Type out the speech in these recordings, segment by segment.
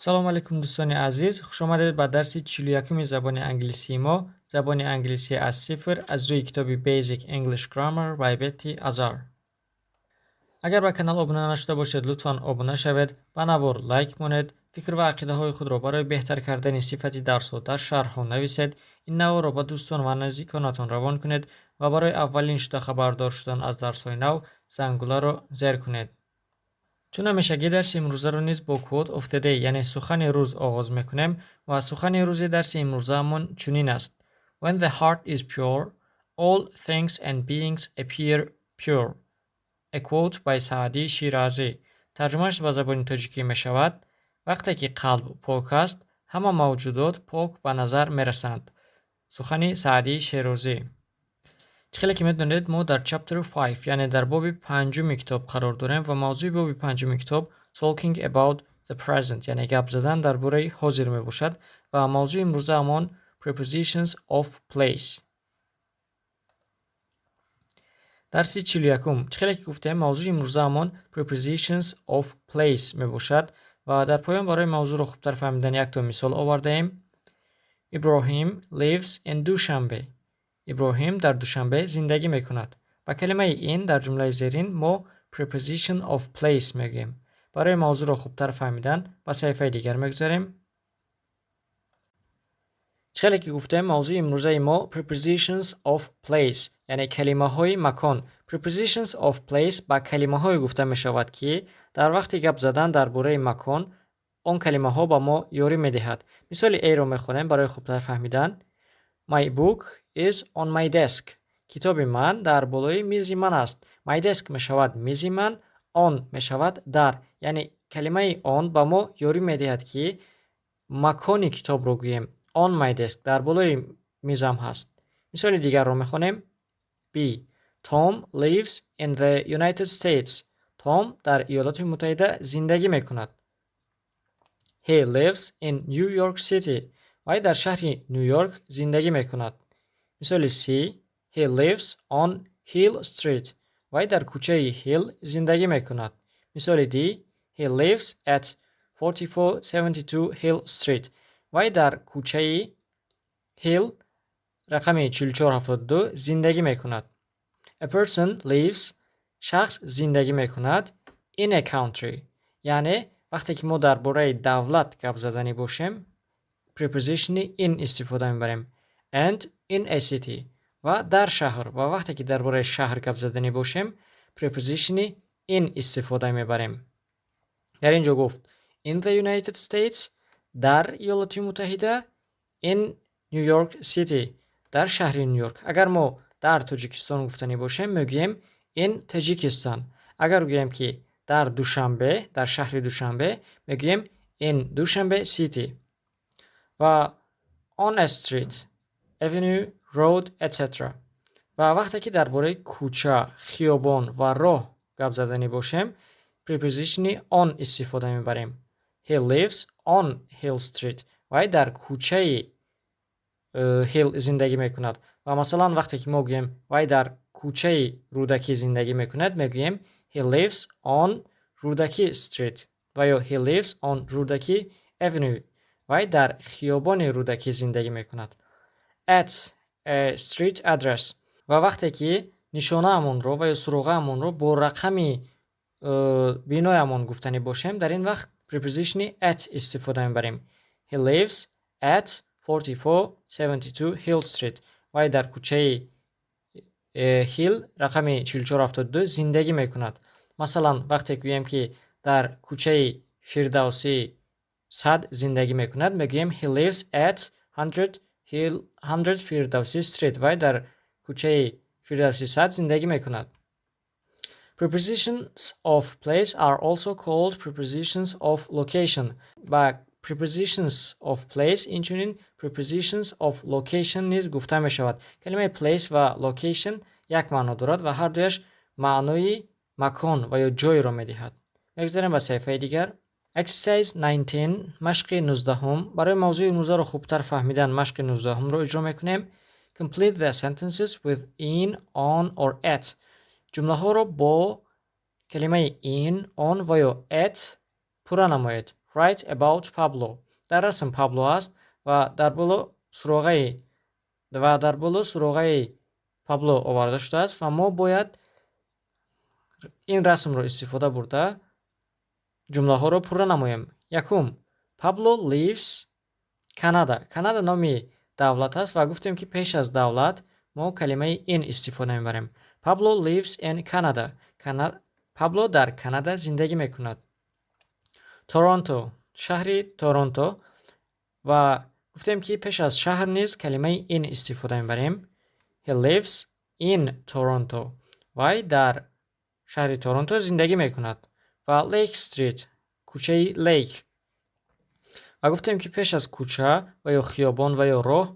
Салом алейкум, дӯстони азиз, хушомадед ба дарси 41-уми забони англисии мо, забони англисӣ аз сифр, аз рӯи китоби Basic English Grammar by Betty Azar. Агар ба канал обуна нашуда бошед, лутфан обуна шавед, ба навор лайк монед, фикр ва ақидаҳои худро барои беҳтар кардани сифати дарсҳо дар шарҳҳо нависед, ин наворро ба дӯстон ва наздиконатон равон кунед ва барои аввалин шуда хабардор шудан аз дарсҳои нав зангуларо зер кунед. Чун ҳамешагӣ, дарси имрӯзаро низ бо Quote of the Day, яъне сухани рӯз, оғоз мекунем ва сухани рӯзи дарси имрӯзаамон чунин аст: "When the heart is pure, all things and beings appear pure." A quote by Saadi Shirazi. Тарҷумааш ба забони тоҷикӣ мешавад: вақте ки қалб пок аст, ҳама мавҷудот пок ба назар мерасанд. Сухани Саъдии Шерозӣ. Чӣ хеле ки медонед, мо дар Chapter 5, яъне дар боби панҷуми китоб қарор дорем ва мавзӯи боби панҷуми китоб Talking about the present, яъне гап задан дар бораи ҳозир мебошад ва мавзӯи имрӯзаамон Prepositions of Place. Дарси 41-ум. Чӣ хеле ки гуфтем, мавзӯи имрӯзаамон Prepositions of Place мебошад ва дар поён барои мавзӯъро хубтар фаҳмидан якто мисол овардаем. Иброҳим lives in Dushanbe. Иброҳим дар Душанбе зиндагӣ мекунад. Ба калимаи in дар ҷумлаи зерин мо preposition of place мегӯем. Барои мавзӯъро хубтар фаҳмидан ба саҳифаи дигар мегузарем. Чӣ хеле ки гуфтем, мавзӯи имрӯзаи мо prepositions of place, яъне калимаҳои макон. Prepositions of place ба калимаҳое гуфта мешавад, ки дар вақти гап задан дар бораи макон он калимаҳо ба мо ёрӣ медиҳад. Мисоли A-ро мехонем барои хубтар фаҳмидан. My book is on my desk. Китоби ман дар болои мизи ман аст. My desk мешавад мизи ман, on мешавад дар, яъне калимаи on ба мо ёрӣ медиҳад, ки макони китобро гӯем. On my desk, дар болои мизам ҳаст. Мисоли дигарро мехонем. B. Tom lives in the United States. Том дар Иёлоти Муттаҳида зиндагӣ мекунад. He lives in New York City. Вай дар шаҳри Ню Йорк зиндагӣ мекунад. Мисоли C. He lives on Hill Street. Вай дар кӯчаи Ҳилл зиндагӣ мекунад. Мисоли D. He lives at 4472 Hill Street. Вай дар кӯчаи Ҳилл рақами 4472 зиндагӣ мекунад. A person lives, шахс зиндагӣ мекунад, in a country, яъне вақте ки мо дар бораи давлат гап заданӣ бошем, preposition in истифода мебарем, and in a city, ва дар шаҳр, ва вақте ки дар бораи шаҳр гап заданӣ бошем, preposition in истифода мебарем. Дар ин ҷо гуфт in the United States, дар Иёлоти Муттаҳида, in New York City, дар шаҳри Ню Йорк. Агар мо дар Тоҷикистон гуфтанӣ бошем, мегӯем in Tajikistan. Агар гӯем, ки дар Душанбе, дар шаҳри Душанбе, мегӯем in Dushanbe City. Ва on a street, avenue, road, etc. Ва вақте ки дар бораи кӯча, хиёбон ва роҳ гап заданӣ бошем, preposition on истифода мебарем. He lives on Hill Street. Вай дар кӯчаи Ҳилл зиндагӣ мекунад. Ва масалан, вақте ки мо гӯем, вай дар кӯчаи Рӯдакӣ зиндагӣ мекунад, мегӯем he lives on Rudaki Street ва ё he lives on Rudaki Avenue. Вай дар хиёбони Рӯдакӣ зиндагӣ мекунад. At a street address. Ва вақте ки нишонаамонро ва ё суроғаамонро бо рақами биноямон гуфтанӣ бошем, дар ин вақт preposition at истифода мебарем. He lives at 4472 Hill Street. Вай дар кӯчаи Ҳилл рақами 4472 зиндагӣ мекунад. Масалан, вақте гӯем, ки дар кӯчаи Фирдавсӣ 100 зиндагӣ мекунад, мегӯем he lives at 100 Firdavsi Street. Вай дар кӯчаи Фирдавсӣ 100 зиндагӣ мекунад. Prepositions of place are also called prepositions of location. Ба prepositions of place инчунин prepositions of location низ гуфта мешавад. Калимаи place ва location як маъно дорад ва ҳар дуяш маънои макон ва ё ҷойро медиҳад. Мегузарем ба саҳифаи дигар. Exercise 19, машқи 19-ум. Барои мавзӯи имрӯзаро хубтар фаҳмидан машқи 19-умро иҷро мекунем. Complete the sentences with in, on or at. Ҷумлаҳоро бо калимаи in, on ва ё at пурра намоед. Write about Pablo. Дар расм Пабло аст ва дар боло суроғаи Пабло оварда шудааст ва мо бояд ин расмро истифода бурда ҷумлаҳоро пурра намоем. Якум: Pablo lives Canada. Канада номи давлат аст ва гуфтем, ки пеш аз давлат мо калимаи in истифода мебарем. Pablo lives in Canada. Пабло дар Канада зиндагӣ мекунад. Торонто, шаҳри Торонто, ва гуфтем, ки пеш аз шаҳр низ калимаи in истифода мебарем. He lives in Toronto. Вай дар шаҳри Торонто зиндагӣ мекунад. Ва Lake Street, кӯчаи Лейк, ва гуфтем, ки пеш аз кӯча ва ё хиёбон ва ё роҳ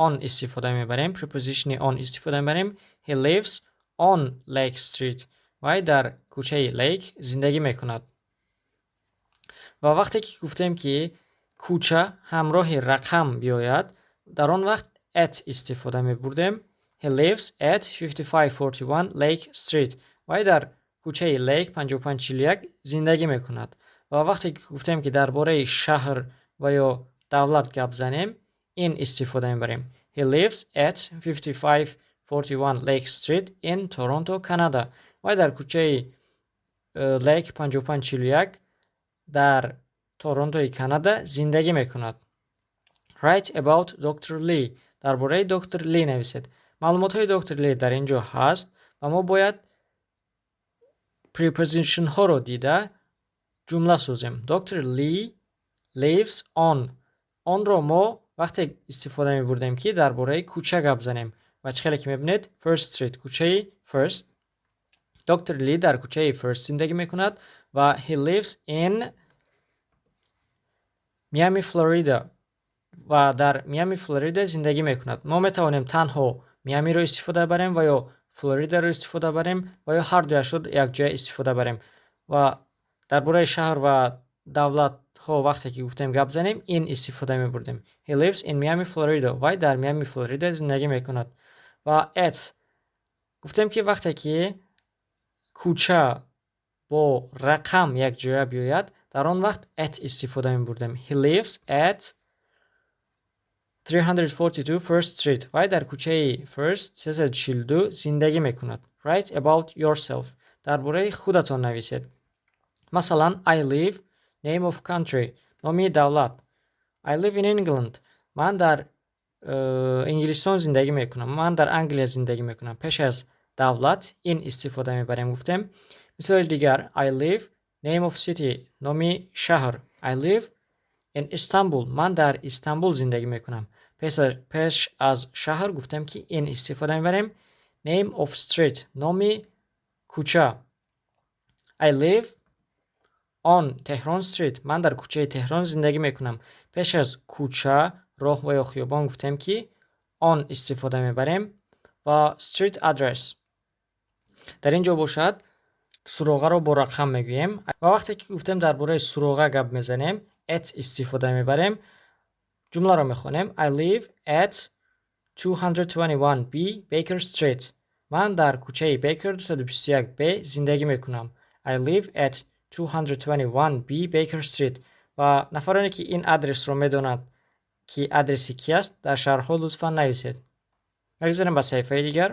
on истифода мебарем, preposition и on истифода мебарем. He lives on Lake Street. Вай дар кӯчаи Лейк зиндагӣ мекунад. Ва вақте ки гуфтем, ки кӯча ҳамроҳи рақам биёяд, дар он вақт at истифода мебурдем. He lives at 5541 Lake Street. Вай дар кӯчаи Лейк 5541 зиндагӣ мекунад. Ва вақте ки гуфтем, ки дар бораи шаҳр ва ё давлат гап занем, in истифода мебарем. He lives at 5541 Lake Street in Toronto, Canada. Вай дар кӯчаи Лейк 5541 дар Торонтои Канада зиндагӣ мекунад. Write about Dr. Lee. Дар бораи доктор Ли нависед. Маълумотҳои доктор Ли дар ин ҷо ҳаст ва мо бояд preposition ҳоро дида ҷумла созем. Dr. Lee lives on. Онро мо вақте истифода мебурдем, ки дар бораи кӯча гап занем, ва чӣ хеле ки мебинед, First Street, кӯчаи First. Доктор Ли дар кӯчаи First зиндагӣ мекунад ва he lives in Miami, Florida, ва дар Миами, Флорида зиндагӣ мекунад. Мо метавонем танҳо Миамиро истифода барем ва ё Флоридаро истифода барем ва ё ҳар дуяшро якҷоя истифода барем. Ва дар бораи шаҳр ва давлатҳо вақте ки гуфтем гап занем, in истифода мебурдем. He lives in Miami, Florida. Вай дар Миами, Флорида зиндагӣ мекунад. Ва at гуфтем, ки вақте ки кӯча бо рақам якҷоя биёяд, дар он вақт at истифода мебурдем. He lives at 342 First Street. Вай дар кӯчаи First 342 зиндагӣ мекунад. Write about yourself. Дар бораи худатон нависед. Масалан, I live, name of country, номи давлат. I live in England. Ман дар Инглистон зиндагӣ мекунам. Ман дар Англия зиндагӣ мекунам. Пеш аз давлат in истифода мебарем, гуфтем. Мисоли дигар: I live, name of city, номи шаҳр. I live in Istanbul. Ман дар Истанбул зиндагӣ мекунам. Пеш аз шаҳр гуфтем, ки in истифода мебарем. Name of street, номи кӯча. I live on Tehran Street. Ман дар кӯчаи Теҳрон зиндагӣ мекунам. Пеш аз кӯча, роҳ ва ё хиёбон гуфтем, ки on истифода мебарем. Ва street address. Дар ин ҷо бошад, суроғаро бо рақам мегӯем ва вақте ки гуфтем дар бораи суроға гап мезанем, at истифода мебарем. Ҷумларо мехонем: I live at 221B Baker Street. Ман дар кӯчаи Бейкер 221B зиндагӣ мекунам. I live at 221B Baker Street. Ва нафароне, ки ин адресро медонанд, ки адреси кӣ аст, дар шарҳҳо лутфан нависед. Мегузарем ба саҳифаи дигар.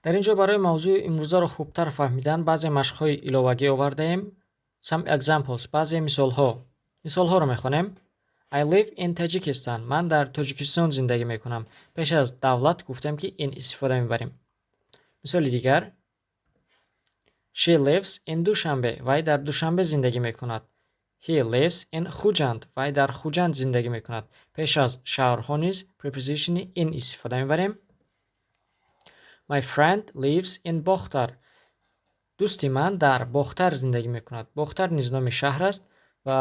Дар ин ҷо барои мавзӯи имрӯзаро хубтар фаҳмидан баъзе машқҳои иловагӣ овардаем. Some examples, баъзе мисолҳо. Мисолҳоро мехонем. I live in Tajikistan. Ман дар Тоҷикистон зиндагӣ мекунам. Пеш аз давлат гуфтем, ки in истифода мебарем. Мисоли дигар: She lives in Dushanbe. Вай дар Душанбе зиндагӣ мекунад. He lives in Khujand. Вай дар Хуҷанд зиндагӣ мекунад. Пеш аз шаҳрҳо низ preposition и in истифода мебарем. My friend lives in Bokhtar. Дӯсти ман дар Бохтар зиндагӣ мекунад. Бохтар низ номи шаҳр аст ва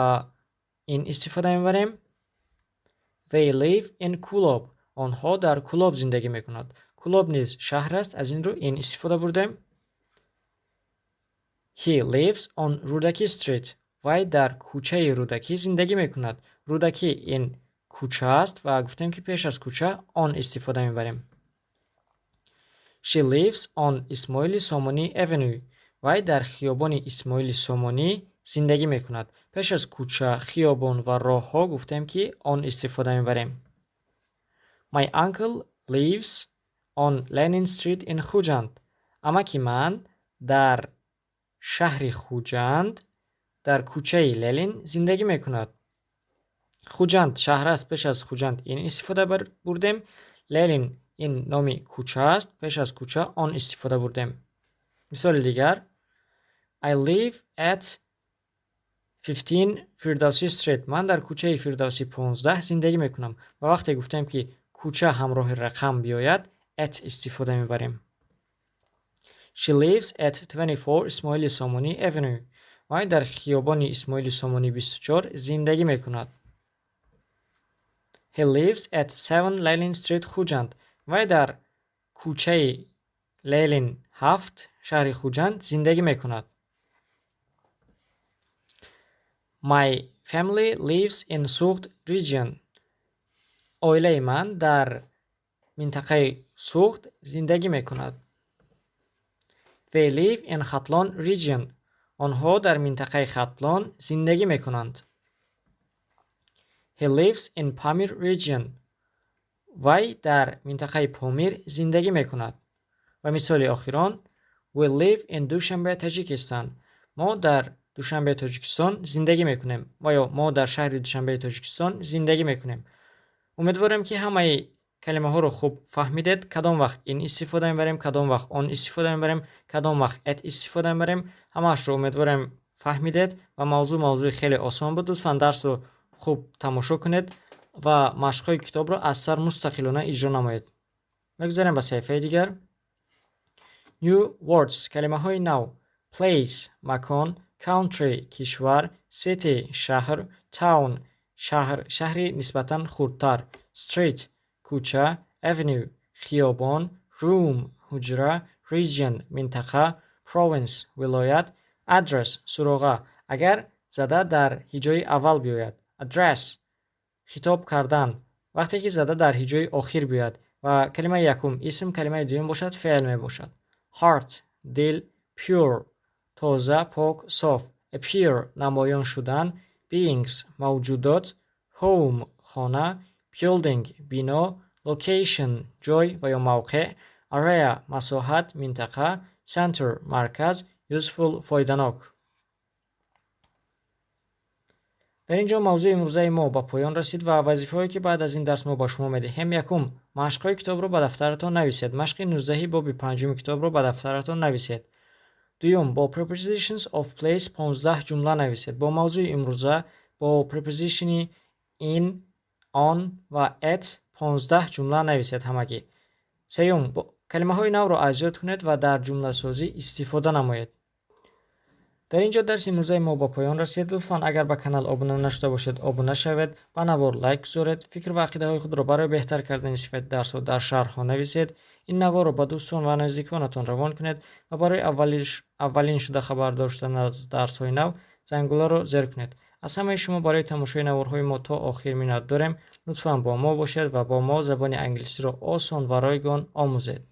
in истифода мебарем. They live in Kulob. Онҳо дар Кулоб зиндагӣ мекунанд. Кулоб низ шаҳр аст, аз ин рӯ in истифода бурдем. He lives on Rudaki Street. Вай дар кӯчаи Рӯдакӣ зиндагӣ мекунад. Рӯдакӣ ин кӯча аст ва гуфтем, ки пеш аз кӯча on истифода мебарем. She lives on Ismoili Somoni Avenue. Вай дар хиёбони Исмоили Сомонӣ зиндагӣ мекунад. Пеш аз кӯча, хиёбон ва роҳҳо гуфтем, ки on истифода мебарем. My uncle lives on Lenin Street in Khujand. Амаки ман дар шаҳри Хуҷанд дар кӯчаи Ленин зиндагӣ мекунад. Хуҷанд шаҳр аст, пеш аз Хуҷанд in истифода бурдем. Ленин ин номи кӯча аст, пеш аз кӯча on истифода бурдем. Мисоли дигар: I live at 15 Firdavsi Street. Ман дар кӯчаи Фирдавсӣ 15 зиндагӣ мекунам. Ва вақте гуфтем, ки кӯча ҳамроҳи рақам биёяд, at истифода мебарем. She lives at 24 Ismoili Somoni Avenue. Вай дар хиёбони Исмоили Сомонӣ 24 зиндагӣ мекунад. He lives at 7 Lenin Street, Khujand. Вай дар кӯчаи Ленин 7 шаҳри Хуҷанд зиндагӣ мекунад. My family lives in Sughd region. Оилаи ман дар минтақаи Суғд зиндагӣ мекунад. They live in Khatlon region. Онҳо дар минтақаи Хатлон зиндагӣ мекунанд. He lives in Pamir region. Вай дар минтақаи Помир зиндагӣ мекунад. Ва мисоли охирон: We live in Dushanbe, Tajikistan. Мо дар Душанбеи Тоҷикистон зиндагӣ мекунем ва ё мо дар шаҳри Душанбеи Тоҷикистон зиндагӣ мекунем. Умедворем, ки ҳамаи калимаҳоро хуб фаҳмидед. Кадом вақт in истифода мебарем, кадом вақт on истифода мебарем, кадом вақт at истифода мебарем, ҳамаашро умедворем фаҳмидед ва мавзӯъ мавзӯи хеле осон буд. Лутфан дарсро хуб тамошо кунед ва машқҳои китобро аз сар мустақилона иҷро намоед. Мегузарем ба саҳифаи дигар. New words, калимаҳои нав. Place макон, country кишвар, city шаҳр, town шаҳр, шаҳри нисбатан хурдтар, street кӯча, avenue хиёбон, room ҳуҷра, region минтақа, province вилоят, address суроға. Агар зада дар ҳиҷои аввал биёяд, address хитоб кардан, вақте ки зада дар ҳиҷои охир биёяд ва калимаи якум исм, калимаи дуюм бошад, феъл мебошад. Heart дил, pure тоза, пок, соф, appear намоён шудан, beings мавҷудот, home хона, building бино, location ҷой ва ё мавқеъ, area масоҳат, минтақа, center марказ, useful фоиданок. Дар ин ҷо мавзӯи имрӯзаи мо ба поён расид ва вазифаҳое, ки баъд аз ин дарс мо ба шумо медиҳем: якум, машқҳои китобро ба дафтаратон нависед. Машқи 19-и боби панҷуми китобро ба дафтаратон нависед. Дуюм, бо prepositions of place 15 ҷумла нависед. Бо мавзӯи имрӯза, бо preposition in, on ва at 15 ҷумла нависед ҳамагӣ. Сеюм, калимаҳои навро аз ёд кунед ва дар ҷумласозӣ истифода намоед. Дар ин ҷо дарси имрӯзаи мо ба поён расид. Лутфан, агар ба канал обуна нашуда бошед, обуна шавед, ба навор лайк гузоред, фикр ва ақидаҳои худро барои беҳтар кардани сифати дарсҳо дар шарҳҳо нависед, ин наворро ба дӯстон ва наздиконатон равон кунед ва барои аввалин шуда хабардор шудан аз дарсҳои нав зангуларо зер кунед. Аз ҳамаи шумо барои тамошои наворҳои мо то охир миннат дорем. Лутфан бо мо бошед ва бо мо забони англисиро осон ва ройгон омӯзед.